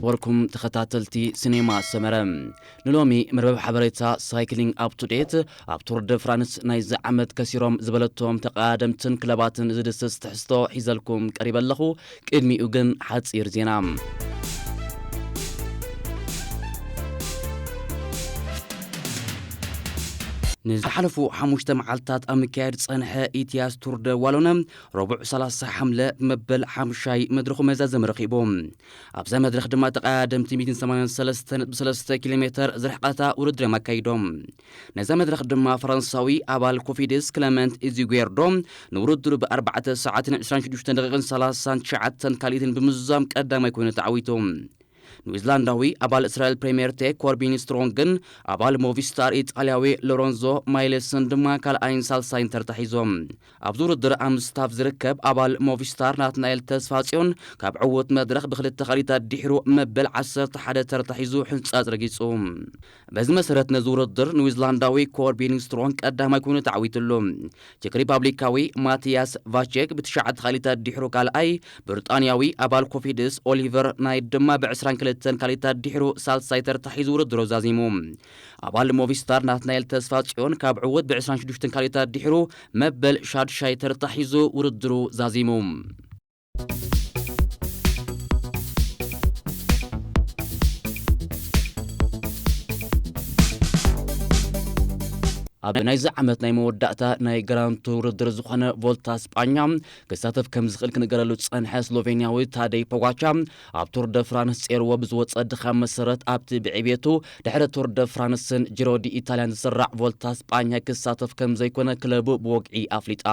ነበርኩም ተኸታተልቲ ሲኔማ ሰመረ። ንሎሚ መርበብ ሓበሬታ ሳይክሊንግ ኣፕ ቱ ዴት ኣብ ቱር ደ ፍራንስ ናይዚ ዓመት ከሲሮም ዝበለቶም ተቐዳደምትን ክለባትን ዝድስስ ትሕዝቶ ሒዘልኩም ቀሪበ ኣለኹ። ቅድሚኡ ግን ሓጺር ዜና። ንዝሓለፉ ሓሙሽተ መዓልታት ኣብ ምክያድ ዝጸንሐ ኢትያስ ቱር ደ ዋሎነ ረቡዕ ሰላሳ ሓምለ መበል ሓሙሻይ መድረኹ መዛዘሚ ረኺቡ። ኣብዛ መድረኽ ድማ ተቐዳደምቲ ሚእትን ሰማንያን ሰለስተን ነጥቢ ሰለስተ ኪሎ ሜተር ዝርሕቐታ ውድድር እዮም ኣካይዶም። ነዛ መድረኽ ድማ ፈረንሳዊ ኣባል ኮፊድስ ክለመንት ኢዚጉዌርዶ ንውድድሩ ብኣርባዕተ ሰዓትን ዕስራን ሽዱሽተን ደቂቕን ሰላሳን ትሽዓተን ካልኢትን ብምዝዛም ቀዳማይ ኮይኑ ተዓዊቱ። ኒውዚላንዳዊ ኣባል እስራኤል ፕሪምየር ቴክ ኮርቢን ስትሮንግን ኣባል ሞቪስታር ኢጣልያዊ ሎረንዞ ማይሌስን ድማ ካልኣይን ሳልሳይን ተርታ ሒዞም። ኣብዚ ውድድር ኣብ ምስታፍ ዝርከብ ኣባል ሞቪስታር ናትናኤል ተስፋጽዮን ካብ ዕዉት መድረኽ ብክልተ ካልኢታት ድሒሩ መበል ዓሰርተ ሓደ ተርታ ሒዙ ሕንጻጽ ረጊጹ። በዚ መሰረት ነዚ ውድድር ኒውዚላንዳዊ ኮርቢን ስትሮንግ ቀዳማይ ኮይኑ ተዓዊትሉ። ቼክ ሪፓብሊካዊ ማቲያስ ቫቼክ ብትሽዓተ ካልኢታት ድሒሩ ካልኣይ፣ ብሪጣንያዊ ኣባል ኮፊድስ ኦሊቨር ናይት ድማ ብዕስራን ክልተን ካልኢታት ድሒሩ ሳልሳይ ተርታ ሒዙ ውድድሩ ዛዚሙ። ኣባል ሞቪስታር ናትናኤል ተስፋጽዮን ካብ ዕዉት ብዕስራን ሽዱሽተን ካልኢታት ድሒሩ መበል ሻድሻይ ተርታ ሒዙ ውድድሩ ዛዚሙ። ኣብ ናይዚ ዓመት ናይ መወዳእታ ናይ ግራንድ ቱር ውድድር ዝኾነ ቮልታ ስጳኛ ክሳተፍ ከም ዝኽእል ክንገረሉ ዝጸንሐ ስሎቬንያዊ ታደይ ፖጋቻ ኣብ ቱር ደ ፍራንስ ጼርዎ ብዝወጸ ድኻም መሰረት ኣብቲ ብዕቤቱ ድሕሪ ቱር ደ ፍራንስን ጂሮ ዲ ኢታልያን ዝስራዕ ቮልታ ስጳኛ ክሳተፍ ከም ዘይኮነ ክለቡ ብወግዒ ኣፍሊጣ።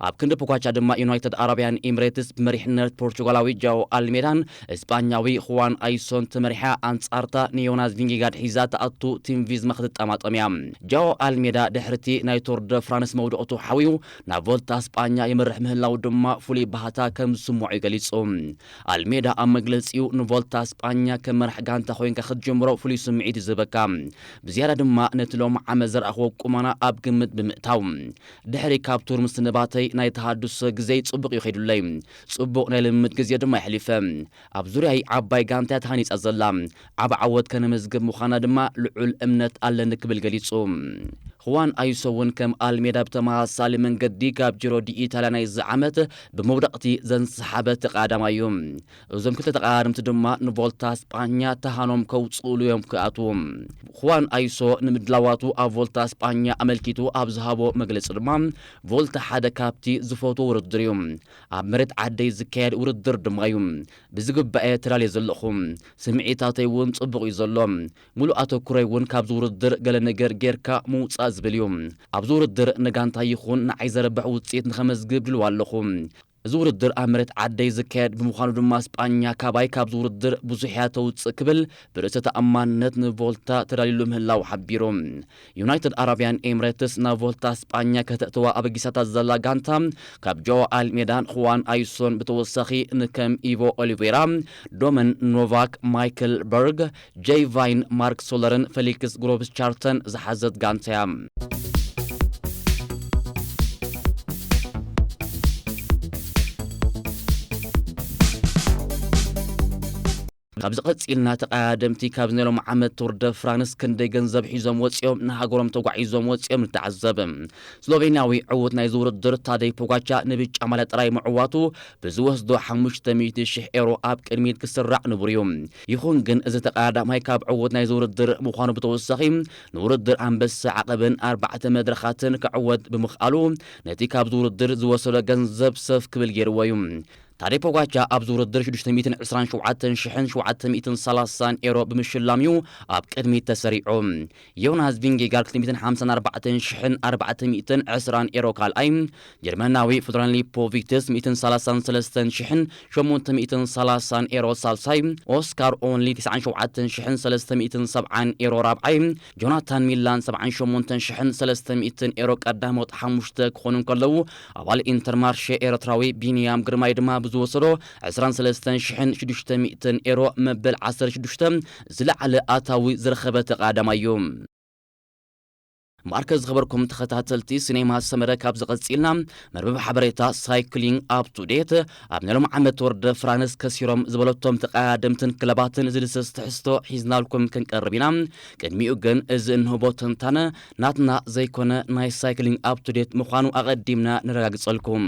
ኣብ ክንዲ ፖጋቻ ድማ ዩናይትድ ኣረብያን ኤምሬትስ ብመሪሕነት ፖርቹጋላዊ ጃኦ ኣልሜዳን እስጳኛዊ ሁዋን ኣይሶን ተመሪሓ ኣንጻርታ ንዮናስ ቪንጌጋርድ ሒዛ ትኣቱ ቲም ቪዝማ ክትጠማጠም እያ። ጃኦ ኣልሜዳ ድሕርቲ ናይ ቱር ደ ፍራንስ መውደቕቱ ሓዊዩ ናብ ቮልታ ስጳኛ ይመርሕ ምህላው ድማ ፍሉይ ባህታ ከም ዝስምዖ እዩ ገሊጹ። ኣልሜዳ ኣብ መግለጺኡ ንቮልታ ስጳኛ ከም መራሕ ጋንታ ኮይንካ ክትጅምሮ ፍሉይ ስምዒት እዩ ዝህበካ። ብዝያዳ ድማ ነቲ ሎም ዓመት ዘርኣኽዎ ቁመና ኣብ ግምት ብምእታው። ድሕሪ ካብ ቱር ምስንባተይ ናይ ተሃድሶ ግዜይ ጽቡቕ እዩ ከይዱለይ። ጽቡቕ ናይ ልምምድ ግዜ ድማ የሕሊፈ። ኣብ ዙርያይ ዓባይ ጋንታ እያ ተሃኒጻ ዘላ። ዓቢ ዓወት ከነመዝግብ ምዃና ድማ ልዑል እምነት ኣለኒ ክብል ገሊጹ። ሁዋን ኣይሶ እውን ከም ኣልሜዳ ብተመሳሳሊ መንገዲ ካብ ጂሮ ዲ ኢታልያ ናይዚ ዓመት ብመውደቕቲ ዘንሰሓበ ተቐዳዳማይ እዩ። እዞም ክልተ ተቐዳደምቲ ድማ ንቮልታ ስጳኛ ተሃኖም ከውጽእሉ እዮም ክኣትዉ። ሁዋን ኣይሶ ንምድላዋቱ ኣብ ቮልታ ስጳኛ ኣመልኪቱ ኣብ ዝሃቦ መግለጺ ድማ፣ ቮልታ ሓደ ካብቲ ዝፈትዎ ውድድር እዩ። ኣብ መሬት ዓደይ ዝካየድ ውድድር ድማ እዩ። ብዝግባኤ ተዳልየ ዘለኹ። ስምዒታተይ እውን ጽቡቕ እዩ ዘሎ። ሙሉእ ኣተኩሮይ እውን ካብዚ ውድድር ገለ ነገር ጌርካ ምውጻእ ዝብል እዩ። ኣብዚ ውድድር ንጋንታ ይኹን ንዓይ ዘረብሕ ውጽኢት ንኸመዝግብ ድልዋ ኣለኹ። እዚ ውድድር ኣብ መሬት ዓደይ ዝካየድ ብምዃኑ ድማ ስጳኛ ካባይ ካብዚ ውድድር ብዙሕ እያ ተውጽእ ክብል ብርእሰ ተኣማንነት ንቮልታ ተዳልዩሉ ምህላው ሓቢሩ። ዩናይትድ ኣረብያን ኤምሬትስ ናብ ቮልታ ስጳኛ ከተእትዋ ኣብ ጊሳታት ዘላ ጋንታ ካብ ጆ ኣልሜዳን ሁዋን ኣይሶን ብተወሳኺ ንከም ኢቮ ኦሊቬራ፣ ዶመን ኖቫክ፣ ማይክል በርግ፣ ጄይ ቫይን፣ ማርክ ሶለርን ፌሊክስ ግሮቭስቻርተን ዝሓዘት ጋንታ እያ። ካብዚ ቀጺልና ተቐዳደምቲ ካብዚ ናይ ሎም ዓመት ቱር ደ ፍራንስ ክንደይ ገንዘብ ሒዞም ወጺኦም ንሃገሮም ተጓዒዞም ወጺኦም ንተዓዘብ። ስሎቬንያዊ ዕዉት ናይዚ ውድድር ታደይ ፖጋቻ ንብጫ ማልያ ጥራይ ምዕዋቱ ብዝወስዶ ሓሙሽተ ሚእቲ ሽሕ ኤሮ ኣብ ቅድሚት ክስራዕ ንቡር እዩ። ይኹን ግን እዚ ተቐዳዳማይ ካብ ዕዉት ናይዚ ውድድር ምዃኑ ብተወሳኺ ንውድድር ኣንበሳ ዓቐብን ኣርባዕተ መድረኻትን ክዕወት ብምኽኣሉ ነቲ ካብዚ ውድድር ዝወሰዶ ገንዘብ ሰፍ ክብል ገይርዎ እዩ። ታዴ ፖጋቻ ኣብዚ ውድድር ሽዱሽተ ሚእትን ዕስራን ሸውዓተን ሽሕን ሸውዓተ ሚእትን ሰላሳን ኤሮ ብምሽላም እዩ ኣብ ቅድሚት ተሰሪዑ። ዮናስ ቪንጌጋር ክልተ ሚእትን ሓምሳን ኣርባዕተን ሽሕን ኣርባዕተ ሚእትን ዕስራን ኤሮ ካልኣይ፣ ጀርመናዊ ፍሎሪያን ሊፖቪትስ ሚእትን ሰላሳን ሰለስተን ሽሕን ሸሞንተ ሚእትን ሰላሳን ኤሮ ሳልሳይ፣ ኦስካር ኦንሊ ትስዓን ሸውዓተን ሽሕን ሰለስተ ሚእትን ሰብዓን ኤሮ ራብዓይ፣ ጆናታን ሚላን ሰብዓን ሸሞንተን ሽሕን ሰለስተ ሚእትን ኤሮ ቀዳሞት ሓሙሽተ ክኾኑ እንከለዉ፣ ኣባል ኢንተርማርሼ ኤርትራዊ ቢንያም ግርማይ ድማ ብዝወሰዶ ዕስራን ሰለስተን ሽሕን ሽዱሽተ ሚእትን ኤሮ መበል ዓሰርተ ሽዱሽተ ዝለዓለ ኣታዊ ዝረኸበ ተቐዳዳማይ እዩ። ማርከ ዝኸበርኩም ተኸታተልቲ ሲኔማ ሰመረ፣ ካብ ዝቐጺልና መርበብ ሓበሬታ ሳይክሊንግ ኣፕ ቱ ዴት፣ ኣብ ናይ ሎም ዓመት ቶር ደ ፍራንስ ከሲሮም ዝበለቶም ተቐዳደምትን ክለባትን ዝድስስ ትሕዝቶ ሒዝናልኩም ክንቀርብ ኢና። ቅድሚኡ ግን እዚ እንህቦ ትንታነ ናትና ዘይኮነ ናይ ሳይክሊንግ ኣፕ ቱ ዴት ምዃኑ ኣቐዲምና ነረጋግጸልኩም።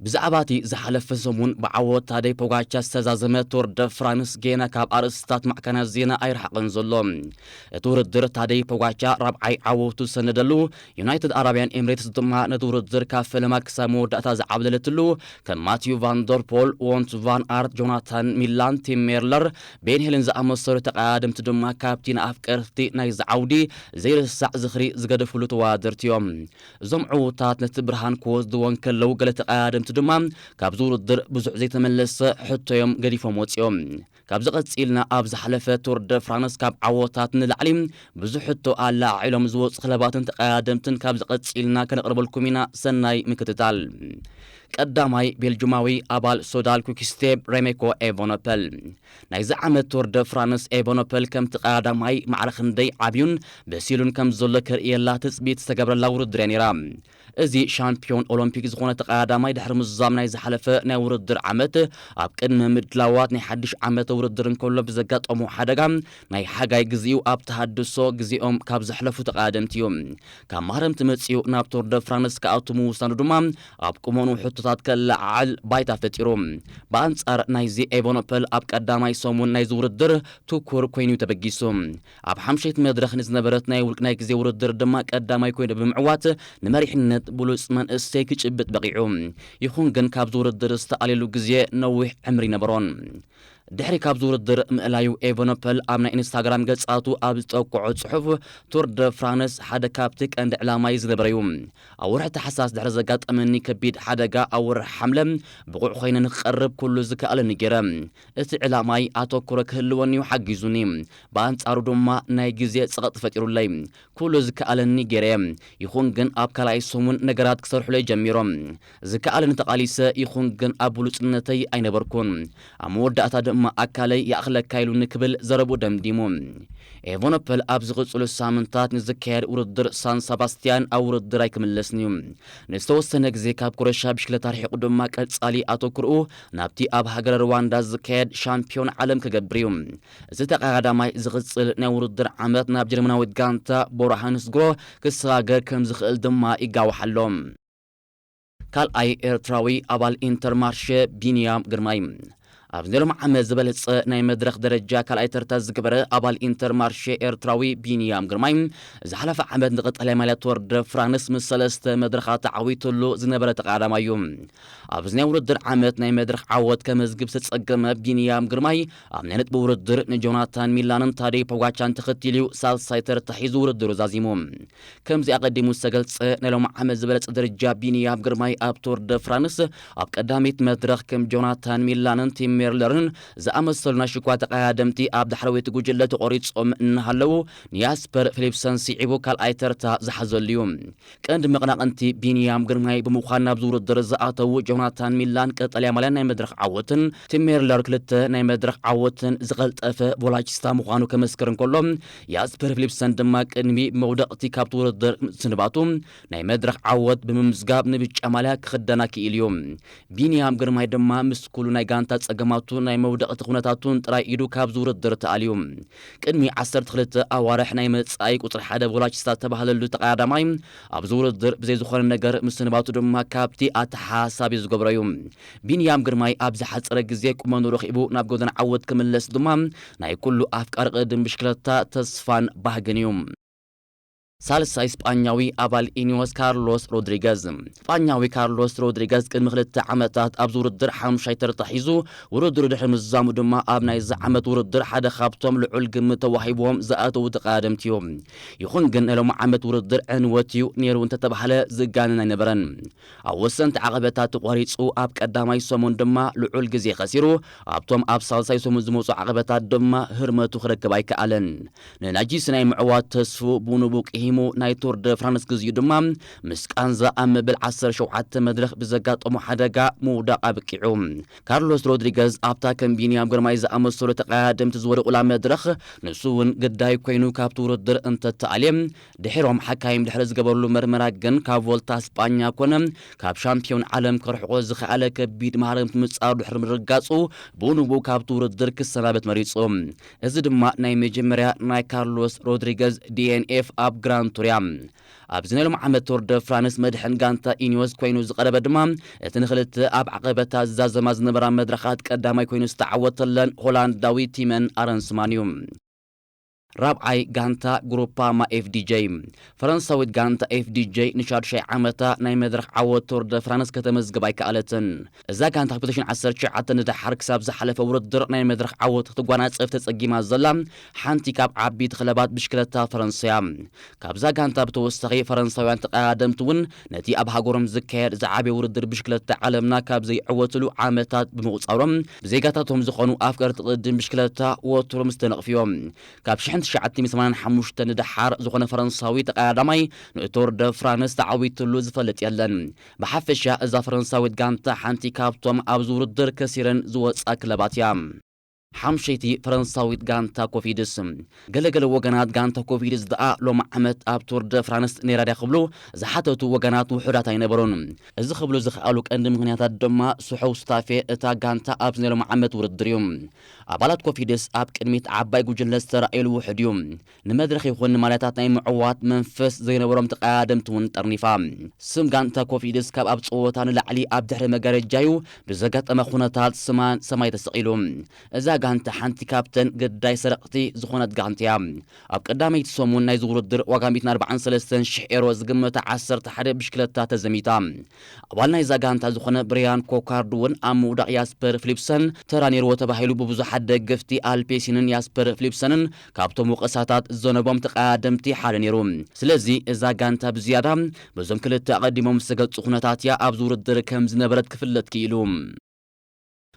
ብዛዕባ እቲ ዝሓለፈ ሰሙን ብዓወት ታደይ ፖጋቻ ዝተዛዘመ ቶር ደ ፍራንስ ጌና ካብ ኣርእስትታት ማዕከናት ዜና ኣይረሓቐን ዘሎ። እቲ ውድድር ታደይ ፖጋቻ ራብዓይ ዓወቱ ዝሰነደሉ፣ ዩናይትድ ኣረብያን ኤምሬትስ ድማ ነቲ ውድድር ካብ ፈለማ ክሳብ መወዳእታ ዝዓብለለትሉ፣ ከም ማቲዩ ቫን ደር ፖል፣ ዎንት ቫን ኣርት፣ ጆናታን ሚላን፣ ቲም ሜርለር፣ ቤን ሄልን ዝኣመሰሉ ተቐዳደምቲ ድማ ካብቲ ንኣፍቀርቲ ናይዚ ዓውዲ ዘይርሳዕ ዝኽሪ ዝገደፍሉ ተወዳደርቲ እዮም። እዞም ዕዉታት ነቲ ብርሃን ክወስድዎ እንከለዉ፣ ገለ ተቐዳደምቲ ድማ ካብዚ ውድድር ብዙሕ ዘይተመለሰ ሕቶ እዮም ገዲፎም ወጺኦም። ካብዚ ቀጺልና ኣብ ዝሓለፈ ቱር ደ ፍራንስ ካብ ዓወታት ንላዕሊ ብዙሕ ሕቶ ኣላዒሎም ዝወጹ ክለባትን ተቐዳደምትን ካብዚ ቀጺልና ከነቕርበልኩም ኢና። ሰናይ ምክትታል። ቀዳማይ ቤልጁማዊ ኣባል ሶዳል ኩክስቴፕ ሬሜኮ ኤቨኖፐል። ናይዚ ዓመት ቱር ደ ፍራንስ ኤቨኖፐል ከምቲ ቀዳማይ ማዕረ ክንደይ ዓብዩን በሲሉን ከም ዘሎ ከርእየላ ትጽቢት ዝተገብረላ ውድድር እያ ነይራ። እዚ ሻምፒዮን ኦሎምፒክ ዝኾነ ተቐዳዳማይ ድሕሪ ምዝዛም ናይ ዝሓለፈ ናይ ውድድር ዓመት ኣብ ቅድሚ ምድላዋት ናይ ሓድሽ ዓመት ውድድር እንከሎ ብዘጋጠሞ ሓደጋ ናይ ሓጋይ ግዜኡ ኣብ ተሃድሶ ግዜኦም ካብ ዘሕለፉ ተቐዳደምቲ እዩ። ካብ ማህረምቲ መጺኡ ናብ ቶር ደ ፍራንስ ክኣቱ ምውሳኑ ድማ ኣብ ቁመኑ ሕቶታት ከለዓዕል ባይታ ፈጢሩ። ብኣንጻር ናይዚ ኤቨኖፐል ኣብ ቀዳማይ ሰሙን ናይዚ ውድድር ትኩር ኮይኑ ተበጊሱ። ኣብ ሓምሸይቲ መድረኽ ንዝነበረት ናይ ውልቅ ናይ ግዜ ውድድር ድማ ቀዳማይ ኮይኑ ብምዕዋት ንመሪሕነት ብሉጽ መንእሰይ ክጭብጥ በቒዑ። ይኹን ግን ካብዚ ውድድር ዝተኣልየሉ ግዜ ነዊሕ ዕምሪ ይነበሮን። ድሕሪ ካብዚ ውድድር ምእላዩ ኤቨኖፐል ኣብ ናይ ኢንስታግራም ገጻቱ ኣብ ዝጠቅዖ ጽሑፍ ቱር ደ ፍራንስ ሓደ ካብቲ ቀንዲ ዕላማይ ዝነበረ እዩ። ኣብ ወርሒ ታሕሳስ ድሕሪ ዘጋጠመኒ ከቢድ ሓደጋ ኣብ ወርሒ ሓምለ ብቑዕ ኮይነ ንክቐርብ ኩሉ ዝከኣለኒ ገይረ። እቲ ዕላማይ ኣተኩሮ ክህልወኒ እዩ ሓጊዙኒ። ብኣንጻሩ ድማ ናይ ግዜ ጸቕጢ ፈጢሩለይ። ኩሉ ዝከኣለኒ ገይረ። ይኹን ግን ኣብ ካልኣይ ሰሙን ነገራት ክሰርሑለይ ጀሚሮም። ዝከኣለኒ ተቓሊሰ፣ ይኹን ግን ኣብ ብሉጽነተይ ኣይነበርኩን። ኣብ መወዳእታ ድማ ኣካለይ ይኣኽለካ ኢሉኒ ክብል ዘረብኡ ደምዲሙ። ኤቨኖፐል ኣብ ዝቕጽሉ ሳምንታት ንዝካየድ ውድድር ሳን ሰባስቲያን ኣብ ውድድር ኣይክምለስን እዩ። ንዝተወሰነ ግዜ ካብ ኩረሻ ብሽክለታ ርሒቑ ድማ ቀጻሊ ኣተኩርኡ ናብቲ ኣብ ሃገረ ሩዋንዳ ዝካየድ ሻምፒዮን ዓለም ክገብር እዩ። እዚ ተቐዳዳማይ ዝቕጽል ናይ ውድድር ዓመት ናብ ጀርመናዊት ጋንታ ቦራ ሃንስግሮ ክሰጋገር ከም ዝኽእል ድማ ይጋዋሕ ኣሎ። ካልኣይ ኤርትራዊ ኣባል ኢንተርማርሸ ቢንያም ግርማይ። ኣብዚ ናይ ሎም ዓመት ዝበለጸ ናይ መድረኽ ደረጃ ካልኣይ ተርታ ዝገበረ ኣባል ኢንተርማርሸ ኤርትራዊ ቢንያም ግርማይ፣ ዝሓለፈ ዓመት ንቀጠልያ ማልያ ቱር ደ ፍራንስ ምስ ሰለስተ መድረኻት ተዓዊቱሉ ዝነበረ ተቐዳዳማይ እዩ። ኣብዚ ናይ ውድድር ዓመት ናይ መድረኽ ዓወት ከመዝግብ ዝተጸገመ ቢንያም ግርማይ፣ ኣብ ናይ ነጥቢ ውድድር ንጆናታን ሚላንን ታደይ ፖጋቻን ተኸቲሉ ሳልሳይ ተርታ ሒዙ ውድድሩ ዛዚሙ። ከምዚ ኣቐዲሙ ዝተገልጸ ናይ ሎም ዓመት ዝበለጸ ደረጃ ቢንያም ግርማይ ኣብ ቱር ደ ፍራንስ ኣብ ቀዳሚት መድረኽ ከም ጆናታን ሚላንን ቲም ሜርለርን ዝኣመሰሉ ናይ ሽኳ ተቐዳደምቲ ኣብ ዳሕረወይቲ ጉጅለ ተቖሪጾም እናሃለዉ ንያስፐር ፊሊፕሰን ስዒቡ ካልኣይ ተርታ ዝሓዘሉ እዩ። ቀንዲ መቐናቕንቲ ቢንያም ግርማይ ብምዃን ናብዚ ውድድር ዝኣተዉ ጆናታን ሚላን ቀጠልያ ማልያን ናይ መድረኽ ዓወትን ቲም ሜርለር ክልተ ናይ መድረኽ ዓወትን ዝቐልጠፈ ቮላቺስታ ምዃኑ ከመስክር እንከሎ፣ ያስፐር ፊሊፕሰን ድማ ቅድሚ መውደቕቲ ካብቲ ውድድር ስንባቱ ናይ መድረኽ ዓወት ብምምዝጋብ ንብጫ ማልያ ክኽደና ክኢሉ እዩ። ቢንያም ግርማይ ድማ ምስ ኩሉ ናይ ጋንታ ጸገማቱ ናይ መውደቕቲ ኩነታቱን ጥራይ ኢዱ ካብዚ ውድድር ተኣልዩ። ቅድሚ ዓሰርተ ክልተ ኣዋርሕ ናይ መጻኢ ቁጽሪ ሓደ ቮላቺስታ ዝተባህለሉ ተቐዳዳማይ ኣብዚ ውድድር ብዘይ ዝኾነ ነገር ምስንባቱ ድማ ካብቲ ኣተሓሳቢ ዝገብሮ እዩ። ቢንያም ግርማይ ኣብ ዝሓጸረ ግዜ ቁመኑ ረኺቡ ናብ ጎደና ዓወት ክምለስ ድማ ናይ ኩሉ ኣፍቃሪ ቅድም ብሽክለታ ተስፋን ባህግን እዩ። ሳልሳይ ስጳኛዊ ኣባል ኢኒዮስ ካርሎስ ሮድሪገዝ። ስጳኛዊ ካርሎስ ሮድሪገዝ ቅድሚ ክልተ ዓመታት ኣብዚ ውድድር ሓሙሻይ ተርታ ሒዙ ውድድሩ ድሕሪ ምዝዛሙ ድማ ኣብ ናይዚ ዓመት ውድድር ሓደ ካብቶም ልዑል ግምት ተዋሂብዎም ዝኣተዉ ተቐዳደምቲ እዩ። ይኹን ግን ናይ ሎሚ ዓመት ውድድር ዕንወት እዩ ነይሩ እንተተባህለ ዝጋነን ኣይነበረን። ኣብ ወሰንቲ ዓቐበታት ተቋሪጹ ኣብ ቀዳማይ ሰሙን ድማ ልዑል ግዜ ከሲሩ ኣብቶም ኣብ ሳልሳይ ሰሙን ዝመጹ ዓቐበታት ድማ ህርመቱ ክረክብ ኣይከኣለን። ንናጂስ ናይ ምዕዋት ተስፉ ብንቡቅ ናይ ቱር ደ ፍራንስ ግዜኡ ድማ ምስ ቃንዛ ኣብ መበል ዓሰርተ ሸውዓተ መድረኽ ብዘጋጠሞ ሓደጋ ምውዳቕ ኣብቂዑ። ካርሎስ ሮድሪገዝ ኣብታ ከም ቢንያም ግርማይ ዝኣመሰሉ ተቐያደምቲ ዝወደቑላ መድረኽ ንሱ እውን ግዳይ ኮይኑ ካብቲ ውድድር እንተተኣልየ፣ ድሒሮም ሓካይም ድሕሪ ዝገበርሉ መርመራ ግን ካብ ቮልታ ስጳኛ ኮነ ካብ ሻምፒዮን ዓለም ክርሕቆ ዝኸኣለ ከቢድ ማህረምቲ ምጻሩ ድሕሪ ምርጋጹ ብኡ ንብኡ ካብቲ ውድድር ክሰናበት መሪጹ። እዚ ድማ ናይ መጀመርያ ናይ ካርሎስ ሮድሪገዝ ዲ ኤን ኤፍ ኣብ ግራንድ ቱር እያ። ኣብዚ ናይ ሎም ዓመት ቶር ደ ፍራንስ መድሕን ጋንታ ኢኒዮስ ኮይኑ ዝቐረበ ድማ እቲ ንክልተ ኣብ ዓቐበታ ዝዛዘማ ዝነበራ መድረኻት ቀዳማይ ኮይኑ ዝተዓወተለን ሆላንዳዊ ቲመን ኣረንስማን እዩ። ራብዓይ ጋንታ ግሩፓማ ኤፍ ዲ ጄ። ፈረንሳዊት ጋንታ ኤፍ ዲ ጄ ንሻዱሻይ ዓመታ ናይ መድረኽ ዓወት ቶር ደ ፍራንስ ከተመዝግብ ኣይከኣለትን። እዛ ጋንታ ካብ ክልተ ሽሕን ዓሰርተ ትሽዓተ ንደሓር ክሳብ ዝሓለፈ ውድድር ናይ መድረኽ ዓወት ክትጓናጸፍ ተጸጊማ ዘላ ሓንቲ ካብ ዓበይቲ ክለባት ብሽክለታ ፈረንሳ እያ። ካብዛ ጋንታ ብተወሳኺ ፈረንሳውያን ተቐዳደምቲ እውን ነቲ ኣብ ሃገሮም ዝካየድ ዝዓበየ ውድድር ብሽክለታ ዓለምና ካብ ዘይዕወትሉ ዓመታት ብምቑጻሮም ብዜጋታቶም ዝኾኑ ኣፍቀርቲ ቅድም ብሽክለታ ወትሮም ዝተነቕፉ እዮም። ካብ ሽሕን ትሽዓተ ሚእትን ሰማንያን ሓሙሽተን ንደሓር ዝኾነ ፈረንሳዊ ተቐዳዳማይ ንቶር ደ ፍራንስ ተዓዊትሉ ዝፈልጥ የለን። ብሓፈሻ እዛ ፈረንሳዊት ጋንታ ሓንቲ ካብቶም ኣብዚ ውድድር ከሲረን ዝወጻ ክለባት እያ። ሓምሸይቲ ፈረንሳዊት ጋንታ ኮፊድስ። ገለገለ ወገናት ጋንታ ኮፊድስ ደኣ ሎም ዓመት ኣብ ቱር ደ ፍራንስ ነይራ ድያ ክብሉ ዝሓተቱ ወገናት ውሑዳት ኣይነበሩን። እዚ ክብሉ ዝኸኣሉ ቀንዲ ምኽንያታት ድማ ስሑው ስታፌ እታ ጋንታ ኣብዚ ናይ ሎም ዓመት ውድድር እዩ። ኣባላት ኮፊድስ ኣብ ቅድሚት ዓባይ ጉጅለ ዝተራእየሉ ውሑድ እዩ። ንመድረኽ ይኹን ንማልያታት ናይ ምዕዋት መንፈስ ዘይነበሮም ተቐዳደምቲ እውን ጠርኒፋ። ስም ጋንታ ኮፊድስ ካብ ኣብ ጸወታ ንላዕሊ ኣብ ድሕሪ መጋረጃ እዩ ብዘጋጠመ ኩነታት ስማ ሰማይ ተሰቒሉ። እዛ ጋንታ ሓንቲ ካብተን ግዳይ ሰረቕቲ ዝኾነት ጋንታ እያ። ኣብ ቀዳመይቲ ሰሙን ናይዚ ውድድር ዋጋ ሚእትን ኣርባዓን ሰለስተን ሽሕ ኤሮ ዝግመታ ዓሰርተ ሓደ ብሽክለታ ተዘሚታ። ኣባል ናይዛ ጋንታ ዝኾነ ብሪያን ኮካርድ እውን ኣብ ምውዳቕ ያስፐር ፊሊፕሰን ተራ ነይርዎ ተባሂሉ ብብዙሓት ደገፍቲ ኣልፔሲንን ያስፐር ፊሊፕሰንን ካብቶም ወቐሳታት ዝዘነቦም ተቐዳደምቲ ሓደ ነይሩ። ስለዚ እዛ ጋንታ ብዝያዳ በዞም ክልተ ኣቐዲሞም ዝተገልጹ ኩነታት እያ ኣብዚ ውድድር ከም ዝነበረት ክፍለጥ ክኢሉ።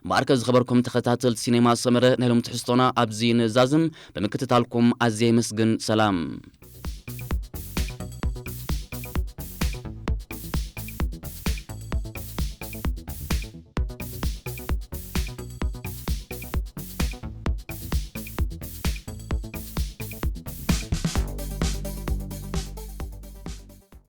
እምበኣርከ ዝኸበርኩም ተኸታተልቲ ሲኔማ ሰመረ ናይ ሎም ትሕዝቶና ኣብዚ ንዛዝም። ብምክትታልኩም ኣዝየ የመስግን። ሰላም።